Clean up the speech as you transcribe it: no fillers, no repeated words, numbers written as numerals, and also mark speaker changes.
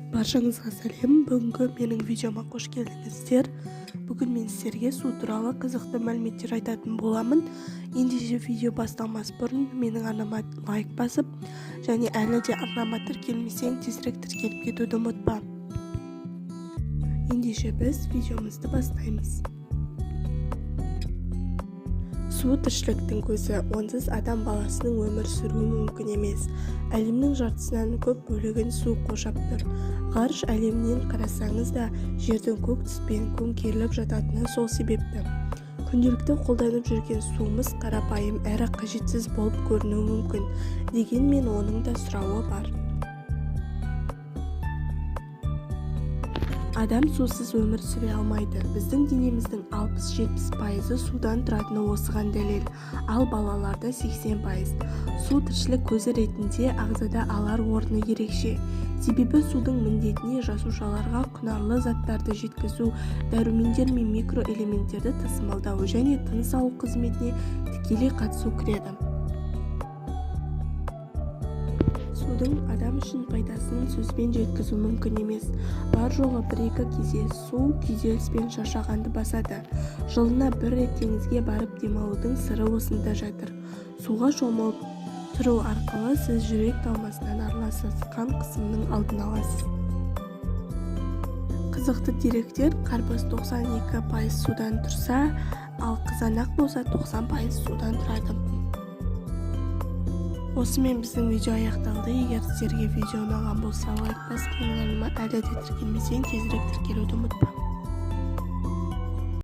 Speaker 1: Баршаңызға сәлем! Бүгінгі менің видеома қош келдіңіздер. Бүгін мен сіздерге су туралы қызықты мәліметтер айтатын боламын. Ендеше видео басталмас бұрын менің арнама лайк басып, және әлі де арнама тіркелмесең, тезірек тіркеліп кетуді ұмытпа. Ендеше біз видеомызды бастаймыз. Су тіршіліктің көзі, онсыз адам баласының өмір сүруі мүмкін емес. Әлемнің жартысынан көп бөлігін су қоршап тұр. Ғарыш әлемінен қарасаңыз да, жердің көк түспен көмкеріліп жататыны сол себепті. Күнделікті қолданып жүрген суымыз қарапайым әрі қажетсіз болып көрінуі мүмкін. Дегенмен оның да сұрауы бар. Адам сусыз өмір сүре алмайды. Біздің денеміздің 60-70% судан тұратыны осыған дәлел. Ал балаларда 80%. Су тіршілік көзі ретінде ағзада алар орны ерекше. Себебі судың міндетіне жасушаларға құнарлы заттарды жеткізу, дәрумендер мен микроэлементтерді тасымалдау және тыныс алу қызметіне тікелей қатысу кіреді. Судың адам үшін пайдасын сөзбен жеткізу мүмкін емес. Бар-жоғы бір-екі кесе су күйзеліс пен шаршағанды басады. Жылына бір рет теңізге барып демалудың сыры осында жатыр. Суға шомылып тұру арқылы сіз жүрек талмасынан арыласыз, қан қысымының алдын аласыз. Қызықты деректер: қарбыз 92% судан тұрса, ал қызанақ болса 90% судан тұрады. Осымен біздің видео аяқталды. Егер сіздерге видео ұнаған болса, лайк басып, менің арнама әлі де тіркелмесең, тезірек тіркелуді ұмытпа.